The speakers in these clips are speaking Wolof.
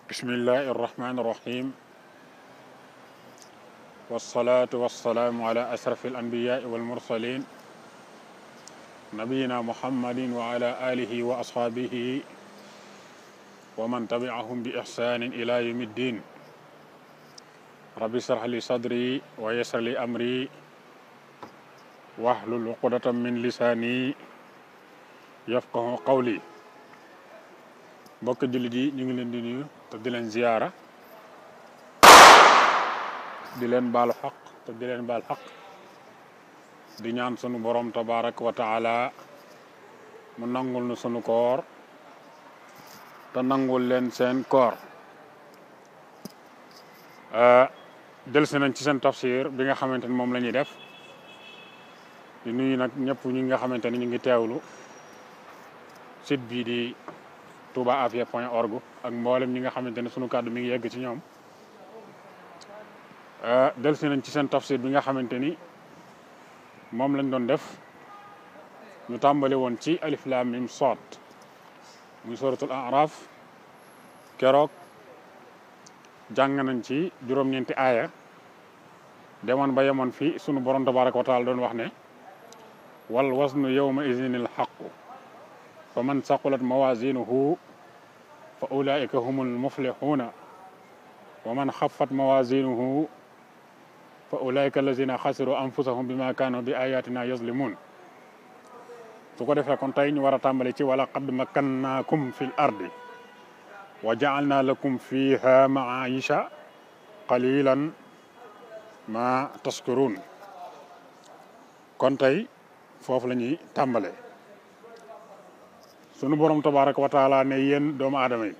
bismillahi irrahmani irrahim wasalaatu wasalaamu ala asrafi alanbiyai walmursalin nabiyina muhammadin wa ala alihi wa ashaabihi wa man tabiahum bi ihsanin ila yawmi ddin rabbi shrah li sadri wa yassir li amri wahlul uqdatan min lisaani yafqahu qawli. mbokk jullit yi ñu ngi leen di nuyu te di leen ziyaara di leen baalu xaq te di leen baal xaq di ñaan sunu borom tabaraka wa taala mu nangul nu sunu koor te nangul leen seen koor. delsi nañ ci seen tafsir bi nga xamante ni moom la ñuy def di nuyu nag ñëpp ñi nga xamante ni ñu ngi teewlu site bii di toubaafia.org ak mboolem ñi nga xamante ne sunu kàddu mi ngi yegg ci ñoom. delsi nañ ci seen tafsir bi nga xamante ni moom lañ doon def ñu tàmbali woon ci alif lam mim saad muy suratul araf. keroog jàng nañ ci juróom-ñeenti aaya demoon ba yemoon fi sunu borom tabaraka wa taala doon wax ne wal wasnu yawma izinil xaqu fa man saqulat mawazinuhu fa ulaika humul muflixuuna wa man xaffat mawazinuhu fa ulaika allazina xasiru anfusahum bima kaanu bi ayatina yazlimun. su ko defee kon tey ñu war a tàmbali ci wala qad makkannaakum fil ardi wa ja'alna lakum fiha ma'aisha qalilan ma tashkurun. kon tey foofu la ñuy tàmbale. sunu borom tabaraka wa taala ne yéen doomu aadama yi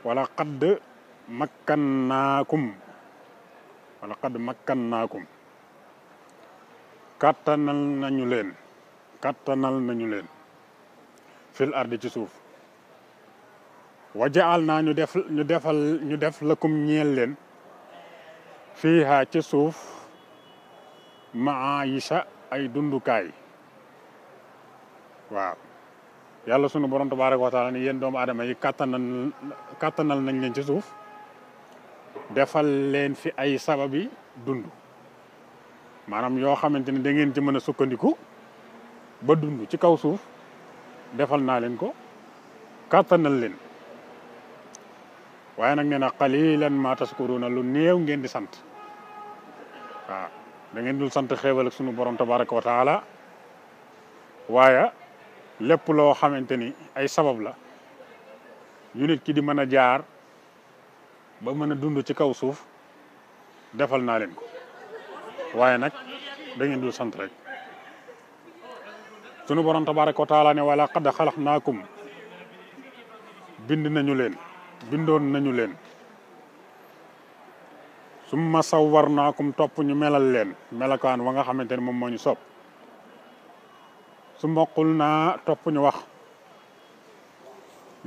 wala qad makkannaakum kattanal nañu leen fil ardi ci suuf wa jaal naa ñu def lakum ñeel leen fiiha ci suuf maayisha ay dundukaay. waaw yàlla sunu borom tabaraka wa taala ni yéen doomu aadama yi kàttanal nañ leen ci suuf defal leen fi ay sababi dund maanaam yoo xamante ne da ngeen ci mën a sukkandiku ba dund ci kaw suuf defal naa leen ko kàttanal leen. waaye nag nee na qalilan ma tashkuruna lu néew ngeen di sant. waaw da ngeen dul sant xéewal ak sunu borom tabaraka wa taala waaye lépp loo xamante ni ay sabab la yu nit ki di mën a jaar ba mën a dund ci kaw suuf defal naa leen ko waaye nag da ngeen dul sant rek. sunu borom tabaraka wa taala ne wala qad xalaqnaakum bindoon nañu leen summa sawwarnaakum topp ñu melal leen melakaan wa nga xamante ne moom moo ñu sopp su mboqul naa topp ñu wax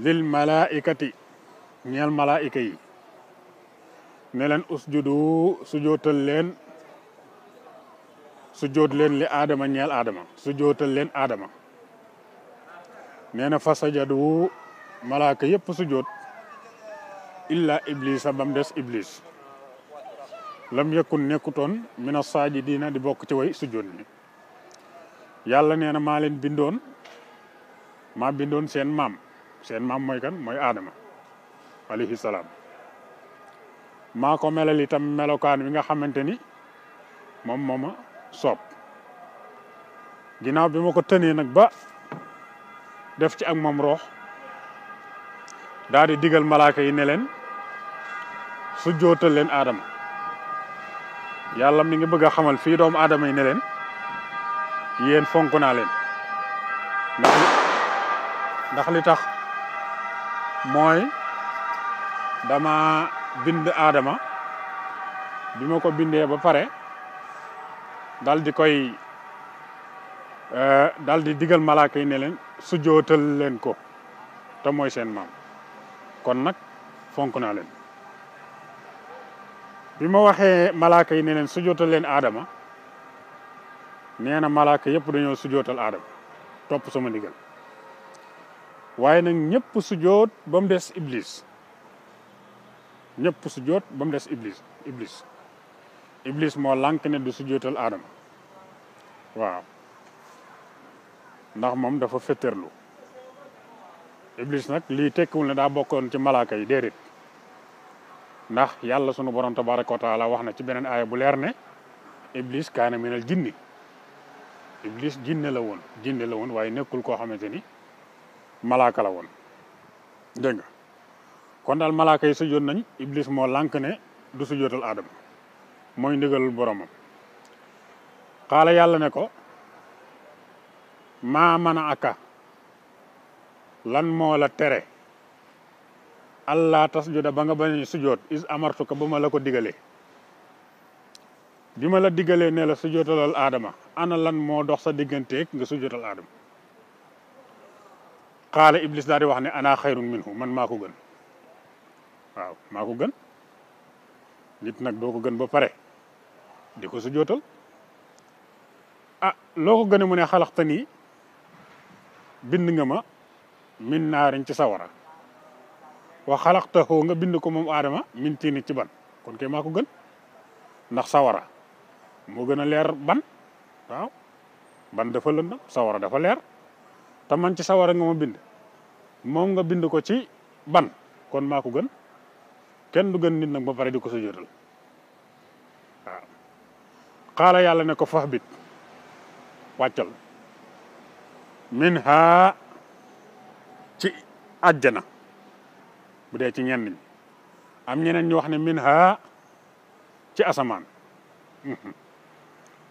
lil malaikati ñeel malaika yi ne leen usjudu sujootal leen li aadama ñeel aadama sujootal leen aadama. nee na fa sajadu malaaka yépp sujoot illa iblisa bam des iblis lam yakun nekkutoon mina saajidina di bokk ci way sujoot ni. yàlla nee na maa bindoon seen maam mooy kan mooy aadama alayhi salaam. maa ko melal itam melokaan wi nga xamante ni moom mooma soob. ginnaaw bi ma ko tënee nag ba def ci ak moom roox daal di digal malaaka yi ne leen su jootal leen aadama. yàlla mi ngi bëgg a xamal fii doomu aadama yi ne leen yéen fonk naa leen ndax li tax mooy dama bind aadama bi ma ko bindee ba pare dal di digal malaaka yi ne leen su jootal leen ko te mooy seen maam kon nag fonk naa leen. bi ma waxee malaaka yi ne leen su jootal leen aadama nee na malaaka yëpp dañoo su jootal aadama topp sama ndigal waaye nag ñëpp sujjóot ba mu des iblis ñëpp sujjóot ba mu des iblis moo lànk ne du sujjóotal aadama waaw ndax moom dafa féttarlu iblis nag lii tekkiwul ne daa bokkoon ci malaaka yi déedéet ndax yàlla sunu borom tabaraka wa taala wax na ci beneen aaya bu leer ne iblis kaana minal jinni iblis jinne la woon waaye nekkul koo xamante ni malaaka la woon dégg nga kon daal malaaka yi sujjóot nañ iblis moo lànk ne du sujjóotal aadama mooy ndigalul boromam xaala yàlla ne ko maa mana aka lan moo la tere allah tasjuda ba nga bañ sujjóot is amartuka ba ma la ko digalee bi ma la digalee ne la sujjóotalal aadama ana lan moo dox sa digganteeg nga sujjóotal aadama xaala iblis daal di wax ne ana xayrun minhu man maa ko gën waaw maa ko gën nit nag doo ko gën ba pare di ko sujjóotal loo ko gëne mu ne xalaxta nii bind nga ma min naarin ci sawara wa xalaqtahu nga bind ko moom aadama min tiini ci ban kon kay maa ko gën ndax sawara moo gën a leer ban waaw ban dafa lëndam sawara dafa leer te man ci sawara nga ma bind moom nga bind ko ci ban kon maa ko gën kenn du gën nit nag ba pare di ko sujjóotal waaw xaala yàlla ne ko fax bit wàccal min ha ci àjjana bu dee ci ñenn ñi am ñeneen ñu wax ne min ha ci asamaan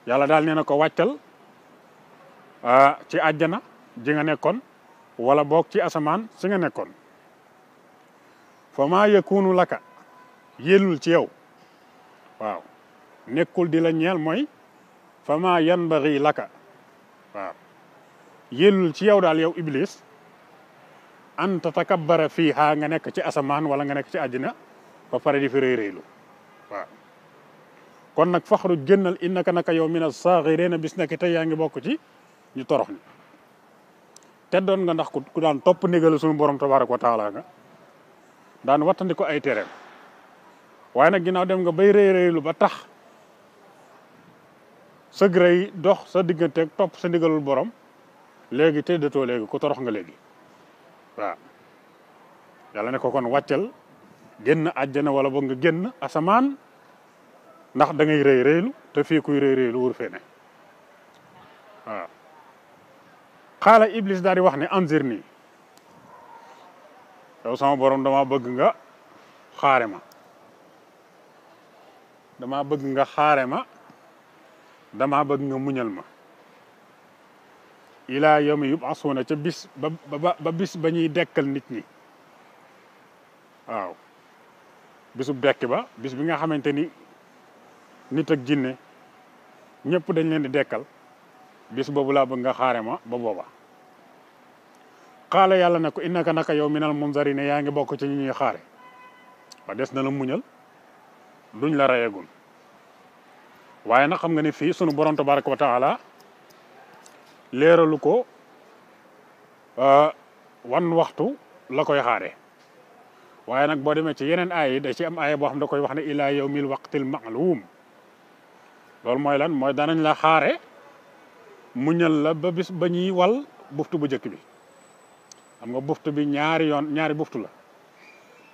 yàlla daal nee na ko wàccal ci àjjana ji nga nekkoon wala boog ci asamaan si nga nekkoon fa maa yakunu laka yellul ci yow waaw nekkul di la ñeel mooy fa maa yanbaghi laka waaw yellul ci yow daal yow iblis an tatakabbara fiiha nga nekk ci asamaan wala nga nekk ci àjjana ba pare di fi rëy rëylu waaw kon nag faxru génnal innaka naka yow mina saaxiriina bis nekk tey yaa ngi bokk ci ñu torox ni te doon nga ndax ku daan topp ndigal suñu borom tabaraka wa taala nga daan wattandi ko ay tereem waaye nag ginnaaw dem nga bay rëy rëylu ba tax sa grey dox sa digganteeg topp sa ndigalul borom léegi tëddatoo léegi ku torox nga léegi waaw yàlla ne ko kon wàccal génn àjjana wala boog nga génn asamaan ndax da ngay rëy rëylu te fii kuy rëy rëylu wur fee ne waaw xaala iblis daal di wax ne anzir nii yow sama borom dama bëgg nga xaare ma dama bëgg nga muñal ma ilaa yawmi yub'asuuna ca bis ba bis ba ñuy dekkal nit ñi waaw bisub dekk ba bis bi nga xamante ni nit ak jinne ñëpp dañ leen di dekkal bis boobu laa bëgg nga xaare ma ba booba xaala yàlla ne ko innaka naka yow minal munzarina yaa ngi bokk ci ñi ñuy xaare ba des na la muñal duñ la rayagul waaye nag xam nga ne fii sunu borom tabaraka wa taala leeralu ko wan waxtu la koy xaare waaye nag boo demee ci yeneen aay yi da ci am aaya boo xam da koy wax ne ilaa yawmil waqtil ma'luum loolu mooy lan mooy danañ la xaare muñal la ba bis ba ñuy wal buftu bu njëkk bi xam nga buftu bi ñaari buftu la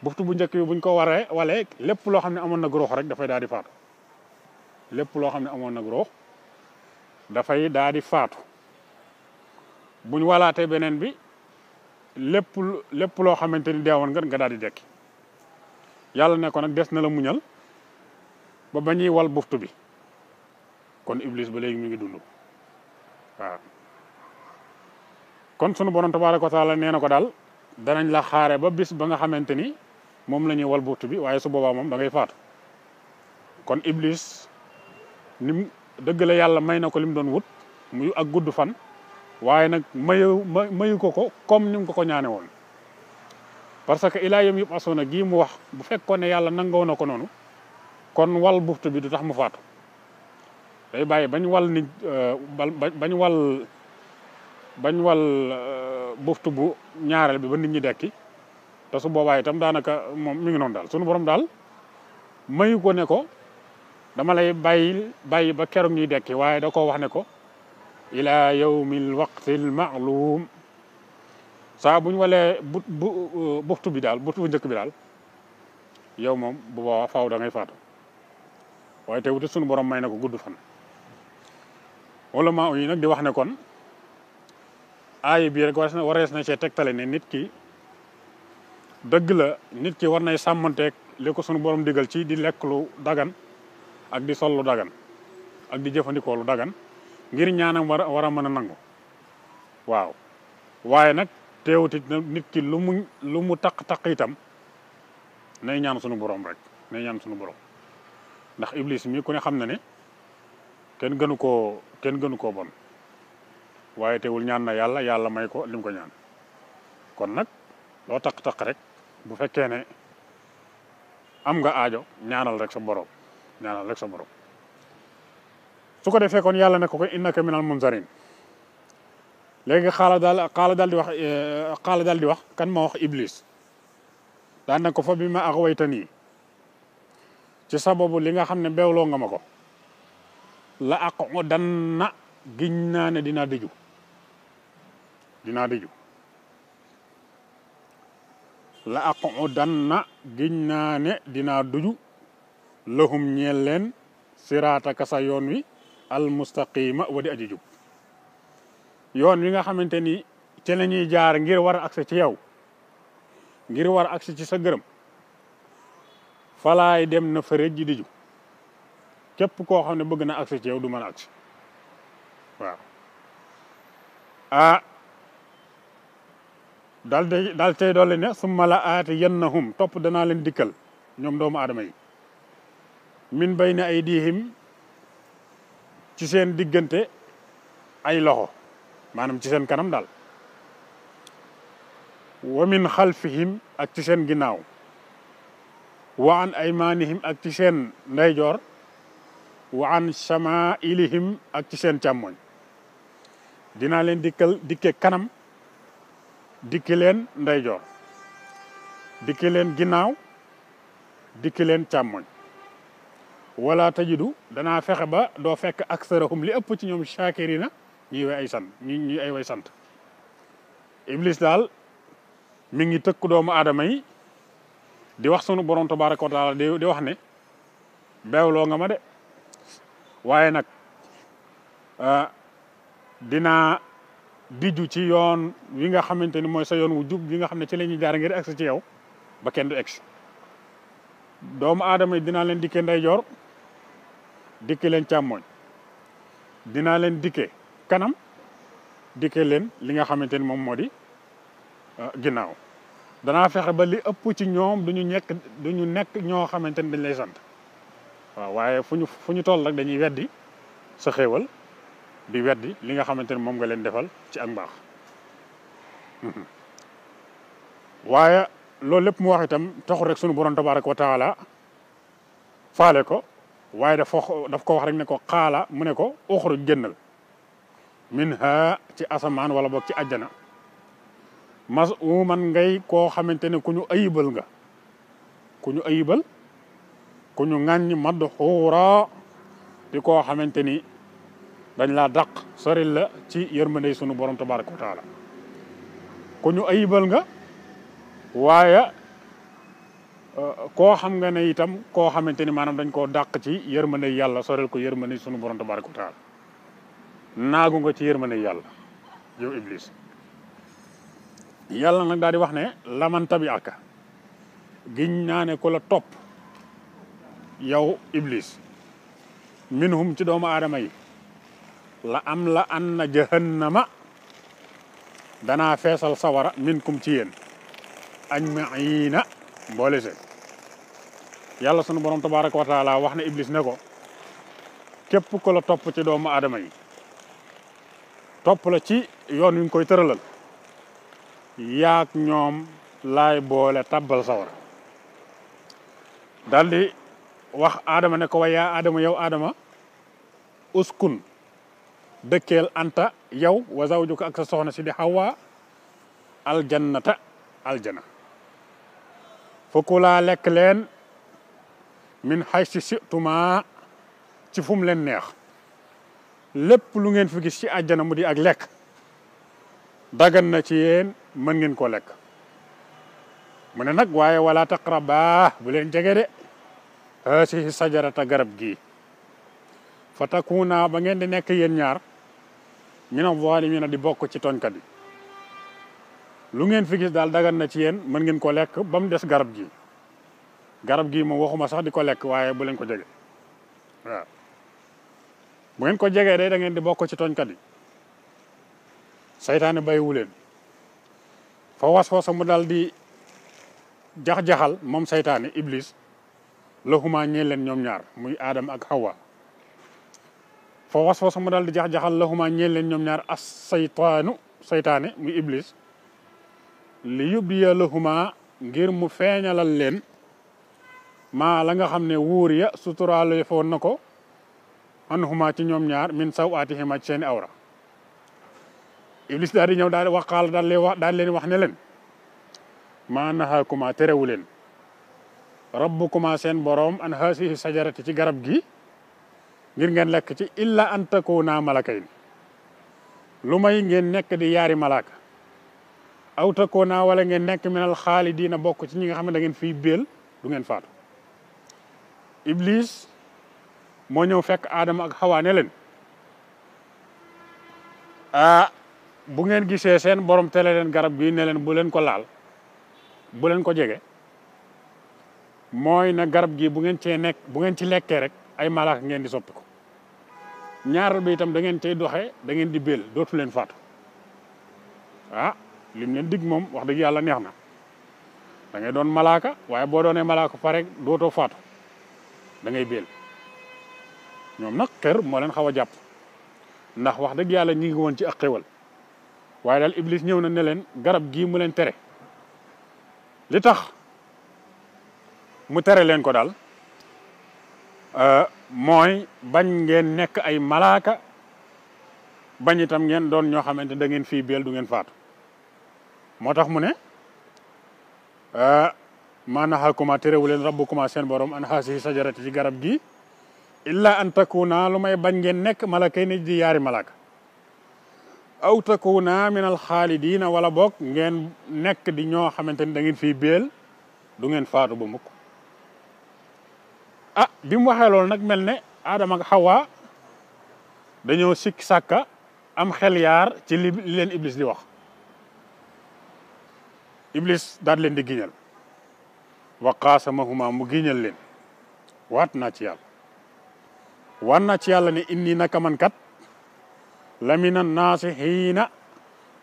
buftu bu njëkk bi buñ ko walee lépp loo xam ne amoon na ruux rek dafay daal di faatu lépp loo xam ne amoon na ruux dafay daal di faatu buñ walaatee beneen bi lépp loo xamante ni deewoon nga daal di dekki yàlla ne ko nag des na la muñal ba ñuy wal buftu bi kon iblis ba léegi mi ngi dund waaw kon sunu borom tabaaraka wa taala nee na ko daal danañ la xaare ba bis ba nga xamante ni moom la ñuy wal buftu bi waaye su boobaa moom da ngay faatu kon iblis nim dëgg la yàlla may na ko lim doon wut muy ak gudd fan waaye nag mayu ko comme ni mu ko ñaane woon parce que ilaa yawmi yub'asuuna gii mu wax bu fekkoon ne yàlla nangoo na ko noonu kon wal buftu bi du tax mu faatu day bàyyi bañ wal buftu bu ñaareel bi ba nit ñi dekki te su boobaa itam daanaka moom mi ngi noonu daal sunu borom daal mayu ko ne ko dama lay bàyyi ba keroog ñuy dekki waaye da koo wax ne ko ila yawmil waqtil ma'lum saa bu ñu walee buftu bi daal buftu bu njëkk bi daal yow moom bu boobaa faaw da ngay faatu waaye te wuti sunu borom may na ko gudd fan. ulama yi nag di wax ne kon aaya bii rek warees na cee tegtale ne nit ki dëgg la nit ki war nay sàmmanteeg li ko sunu borom digal ci di lekk lu dagan ak di sol lu dagan ak di jëfandikoo lu dagan ngir ñaanam war a mën a nangu waaw waaye nag teewutit nit ki lu mu taq itam nay ñaan sunu borom rek nay ñaan sunu borom ndax iblis mi ku ne xam na ne kenn gënu koo bon waaye teewul ñaan na yàlla may ko lim ko ñaan kon nag loo taq rek bu fekkee ne am nga aajo ñaanal rek sa borom su ko defee kon yàlla ne ko innaka minal munzarin léegi xaala daal di wax kan ma wax iblis daan na ko fa bi ma aghwaytanii ci sababu li nga xam ne beewloo nga ma ko la aqudanna giñ naa ne dinaa dëju la aqudanna giñ naa ne dinaa duju lahum ñeel leen siraataka sa yoon wi almustaqima wa di aji jub yoon wi nga xamante ni ci la ñuy jaar ngir war a agsi ci yow ngir war a agsi ci sa gërëm falaay dem na fëre ji diju képp koo xam ne bëgg na agsi ci yow du mën a agsi waaw daal tey doole ne summa la aati yannahum topp danaa leen dikkal ñoom doomu aadama yi min bayni aydihim ci seen diggante ay loxo maanaam ci seen kanam daal wa min xalfihim ak ci seen ginnaaw wa an aymanihim ak ci seen ndeyjoor wa an shamailihim ak ci seen càmmoñ dinaa leen dikke kanam dikki leen ndeyjoor dikki leen ginnaaw dikki leen càmmoñ wala tajidu danaa fexe ba doo fekk aksarahum li ëpp ci ñoom shakirina ñuy way sant iblis daal mi ngi tëkk doomu aadama yi di wax sunu borom tabaraka wa taala di wax ne beewloo nga ma de waaye nag dinaa diju ci yoon wi nga xamante ni mooy sa yoon wu jub wi nga xam ne ci la ñuy jaar ngir egsi ci yow ba kenn du egsi doomu aadama yi dinaa leen dikke ndeyjoor dikke leen càmmooñ dinaa leen dikke kanam dikke leen li nga xamante ni moom moo di ginnaaw danaa fexe ba li ëpp ci ñoom duñu nekk ñoo xamante ni dañ lay sant waaw waaye fu ñu toll rek dañuy weddi sa xéewal di weddi li nga xamante ni moom nga leen defal ci ak mbaax waaye loolu lépp mu wax itam taxul rek sunu borom tabaraka wa taala faale ko waaye daf ko wax rek ne ko xaala mu ne ko uxruj génnal min ha ci asamaan wala boog ci àjjana masuman ngay koo xamante ne ku ñu ayibal nga ku ñu ayibal ku ñu ŋàññ madd xuura di koo xamante ni dañ laa dàq soril la ci yërmandey sunu borom tabaraka wa taala ku ñu ayibal nga waaye koo xam nga ne itam koo xamante ni maanaam dañ koo dàq ci yërmandey yàlla soril ko yërmandey sunu borom tabaraka wa taala naagu nga ci yërmandey yàlla yow iblis yàlla nag daal di wax ne laman tabi aka giñ naa ne ku la topp yow iblis minhum ci doomu aadama yi la am la an na jahannama danaa feesal sawara minkum ci yéen ajmaina mboole seen yàlla sunu borom tabaraka wa taala wax ne iblis ne ko képp ku la topp ci doomu aadama yi topp la ci yoon wi nga koy tëralal yaag ñoom laay boole tabbal sawara daldi wax aadama ne ko wa yaa aadama yow aadama uskun dëkkeel anta yow wa zawjuka ak sa soxna si di Hawa aljannata aljana fa kulaa lekk leen min haysu situma ci fu mu leen neex lépp lu ngeen fi gis ci àjjana mu di ak lekk dagan na ci yéen mën ngeen ko lekk mu ne nag waaye wala taqraba bu leen jege de haasihi sajarata garab gi fa takuna ba ngeen di nekk yéen ñaar mina zaalimiina di bokk ci tooñkat yi lu ngeen fi gis daal dagan na ci yéen mën ngeen ko lekk ba mu des garab gi moom waxuma sax di ko lekk waaye bu leen ko jege waaw bu ngeen ko jegee day da ngeen di bokk ci tooñkat yi saytaane bàyyiwu leen fa waswasa mu daal di jax-jaxal moom saytaane iblis lahuma ñeel leen ñoom ñaar muy Adam ak Hawa fa waswasa mu daal di jax-jaxal lahuma ñeel leen ñoom ñaar as saytaane muy iblis li yubdiya lahuma ngir mu feeñalal leen maa la nga xam ne wuur ya suturaale foon na ko anhuma ci ñoom ñaar min sawaatihima ci seeni awra iblis daal di ñëw daal di waqaal daal leen wax ne leen maa nahaakuma terewu leen rabbukuma seen boroom an haasihi sajarati ci garab gi ngir ngeen lekk ci illa an takuna malakayn lu may ngeen nekk di yaari malaaka aw takuna wala ngeen nekk minal xaalidiina bokk ci ñi nga xam ne da ngeen fiy béel du ngeen faatu iblis moo ñëw fekk Adama ak Hawa ne leen bu ngeen gisee seen borom tere leen garab gi ne leen bu leen ko laal bu leen ko jege mooy na garab gi bu ngeen ci lekkee rek ay malaaka ngeen di soppi ko ñaaral bi itam da ngeen cay doxee da ngeen di béel dootu leen faatu lim leen dig moom wax dëgg yàlla neex na da ngay doon malaaka waaye boo doonee malaaka pare dootoo faatu da ngay béel ñoom nag xër moo leen xaw a jàpp ndax wax dëgg yàlla ñi ngi woon ci ak xéwal waaye daal iblis ñëw na ne leen garab gii mu leen tere li tax mu tere leen ko daal mooy bañ ngeen nekk ay malaaka bañ itam ngeen doon ñoo xamante da ngeen fii béel du ngeen faatu moo tax mu ne maa nahaakuma terewu leen rabbukuma seen borom an haasihi sajarati ci garab gi illa an takuna lu may bañ ngeen nekk malakay ni di yaari malaka aw takuna min al xaalidina wala boog ngeen nekk di ñoo xamante ni da ngeen fii béel du ngeen faatu ba mukk bi mu waxee loolu nag mel ne Adama ak Hawa dañoo sikk sàkka am xel yaar ci li leen iblis di wax iblis daal leen di giñal wa qaasamahuma mu giñal leen waat naa ci yàlla ne inni naka man kat lamina naasihiina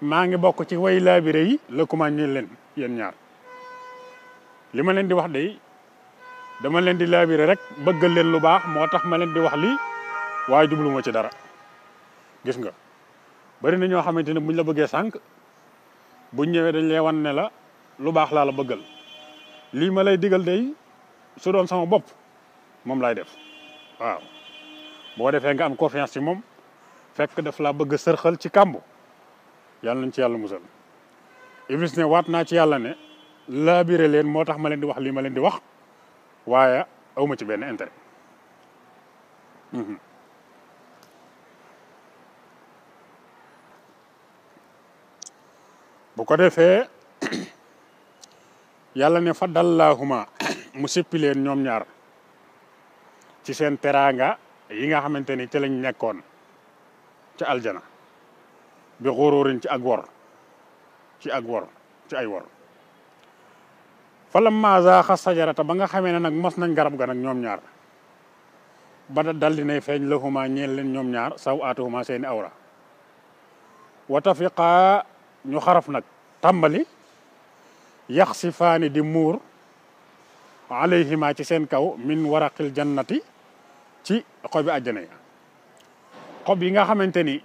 maa ngi bokk ci way laabire yi lakuma ñeel leen yéen ñaar li ma leen di wax day dama leen di laabire rek bëggal leen lu baax moo tax ma leen di wax lii waaye jublu ma ci dara gis nga bari na ñoo xamante ne buñ la bëggee sànq buñ ñëwee dañ lay wan ne la lu baax laa la bëggal lii ma lay digal day su doon sama bopp moom lay def waaw boo defee nga am confiance ci moom fekk daf laa bëgg sërxal ci kàmbu yàlla nañ ci yàlla musal iblis ne waat naa ci yàlla ne laabire leen moo tax ma leen di wax lii ma leen di wax waaye awma ci benn intérêt bu ko defee yàlla ne fa dallaahuma mu sippi leen ñoom ñaar ci seen teraanga yi nga xamante ni ci lañ nekkoon ci aljana bi xururin ci ay wor falammaa zaaqa sajarata ba nga xamee ne nag mos nañ garab ga nag ñoom ñaar ba dal dinay feeñ lahuma ñeel leen ñoom ñaar sawaatuhuma seeni awra wa tafiqaa ñu xaraf nag tàmbali yaxsifaani di muur alayhima ci seen kaw min waraqil jannati ci xobi àjjana ya xob yi nga xamante ni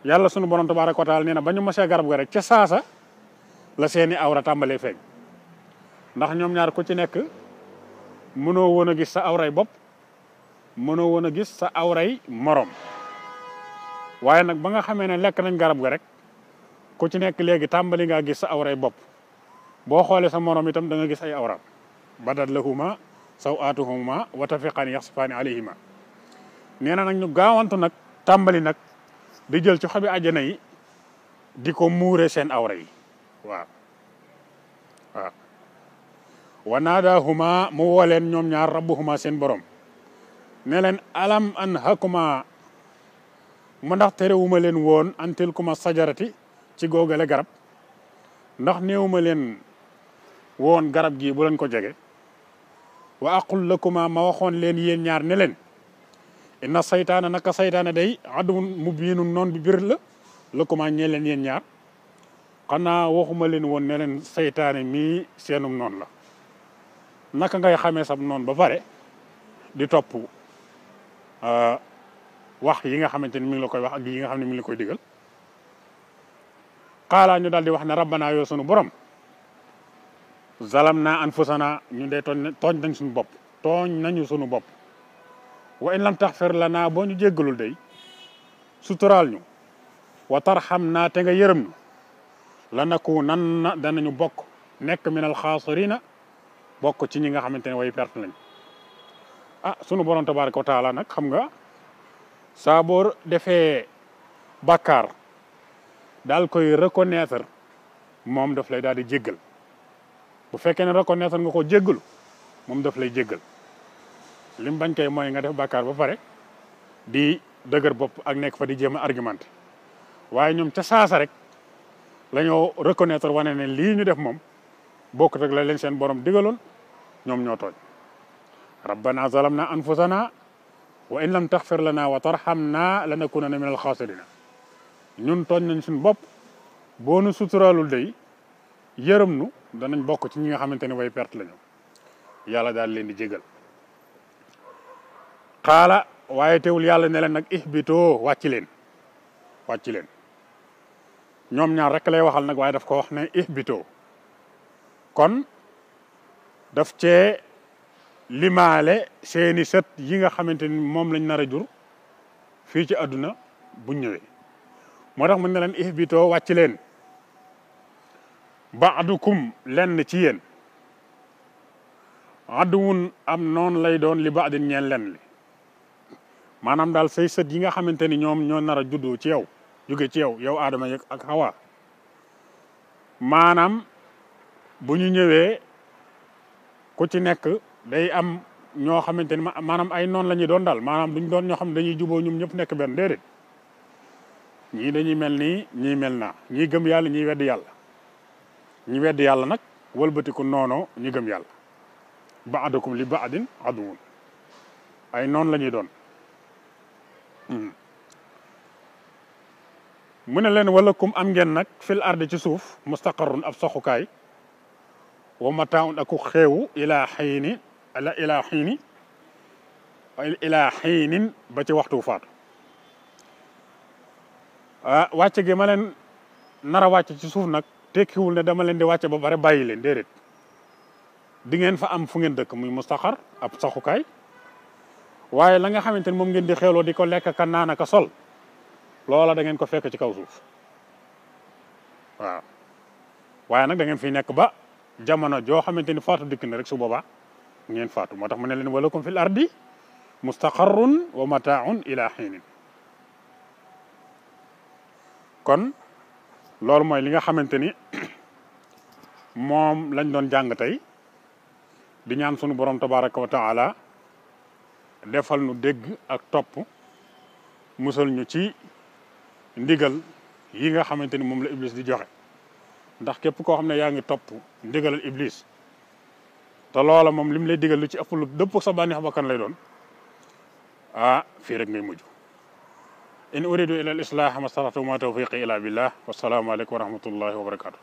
yàlla sunu borom tabaaraka wa taala nee na ba ñu mosee garab ga rek ca saasa la seeni awra tàmbalee feeñ ndax ñoom ñaar ku ci nekk mënoo woon a gis sa awray bopp mënoo woon a gis sa awray morom waaye nag ba nga xamee ne lekk nañ garab ga rek ku ci nekk léegi tàmbali ngaa gis sa awray bopp boo xoolee sa morom itam da nga gis ay awraam badat lahuma sawatuhuma wa tafiqaani yaxsifaani alayhima nee na nag ñu gaawantu nag tàmbali nag di jël ci xobi àjjana yi di ko muure seen awra yi waaw waaw wa naadahuma mu woo leen ñoom ñaar rabbuhuma seen borom ne leen alam an hakuma mu ndax terewuma leen woon an tilkuma sajarati ci googale garab ndax néewuma leen woon garab gi bu leen ko jege wa aqul lakuma ma waxoon leen yéen ñaar ne leen inna saytaana naka saytaana day aduwun mubiinun noon bi bir la lakuma ñee leen yéen ñaar xanaa waxuma leen woon ne leen saytaane mii seenum noonu la naka ngay xamee sab noonu ba pare di topp wax yi nga xamante ni mi ngi la koy wax ak yi nga xam ne mi ngi la koy digal xaalaa ñu daal di wax ne rabbana yoo sunu borom zalam naa anfusana ñu dee tooñ nañ suñu bopp tooñ nañu suñu bopp wa in lam taxfir lana boo ñu jéggalul day suturaal ñu wa tarxam naa te nga yërëm ñu la naku nan na danañu bokk nekk minal xaasirina bokk ci ñi nga xamante ne way perte lañ sunu borom tabaraka wa taala nag xam nga saa boo defee bàkkaar daal koy reconnaître moom daf lay daal di jéggal bu fekkee ne reconnaître nga ko jéggalu moom daf lay jéggal lim bañ koy mooy nga def bàkkaar ba pare di dëgër bopp ak nekk fa di jéem a argumenté waaye ñoom ca saasa rek la ñoo reconnaître wane ne lii ñu def moom bokk rek la leen seen borom digaloon ñoom ñoo tooñ rabbana zalamna anfusana wa in lam taxfir lana wa tarhamna lanakunanna min alxaasirina ñun tooñ nañ suñu bopp boo nu suturaalul day yërëm nu danañ bokk ci ñi nga xamante ne way perte lañu yàlla daal leen di jégal xaala waaye teewul yàlla ne leen nag ihbitoo wàcc leen ñoom ñaar rek lay waxal nag waaye daf ko wax ne ihbitoo kon daf cee limaale seeni sët yi nga xamante ni moom lañ nar a jur fii ci àdduna buñ ñëwee moo tax mu ne leen ihbitoo wàcc leen baadukum lenn ci yéen aduwun am noonu lay doon li baadin ñeen lenn li maanaam daal say sët yi nga xamante ni ñoom ñoo nar a juddoo ci yow jóge ci yow Adama yeeg ak Hawa maanaam bu ñu ñëwee ku ci nekk day am ñoo xamante ni maanaam ay noonu la ñuy doon daal maanaam duñ doon ñoo xam ne dañuy juboo ñoom ñëpp nekk benn déedéet ñii dañuy mel nii ñii mel naa ñii gëm yàlla ñii weddi yàlla ñi weddi yàlla nag wëlbatiku noonoo ñi gëm yàlla ba'dukum li ba'din aduwwun ay noonu la ñuy doon mu ne leen wala kum am ngeen nag fil ardi ci suuf mustaqarrun ab soxukaay wa mataa'un aku xeewu ilaa xiinin ba ci waxtu faatu wàcce gi ma leen nar a wàcce ci suuf nag tekkiwul ne dama leen di wàcce ba pare bàyyi leen déedéet di ngeen fa am fu ngeen dëkk muy mustaqar ab saxukaay waaye la nga xamante ni moom ngeen di xeeloo di ko lekk ka naan ka sol loola da ngeen ko fekk ci kaw suuf waaw waaye nag da ngeen fi nekk ba jamono joo xamante ni faatu dikk na rek su boobaa ngeen faatu moo tax mu ne leen walakum fil ardi mustaqarrun wa mataaun ila xiinin kon loolu mooy li nga xamante ni moom lañ doon jàng tey di ñaan sunu borom tabaraka wa taala defal nu dégg ak topp musal ñu ci ndigal yi nga xamante ni moom la iblis di joxe ndax képp koo xam ne yaa ngi topp ndigalal iblis te loola moom lim lay digal lu ci ëpp lu dëpp sa bànneex bakkan lay doon fii rek ngay mujj in uridu ila al islah ma stata'tu ma tawfiqi ila billah wassalaamu aleykum wa rahmatullahi wa barakatuh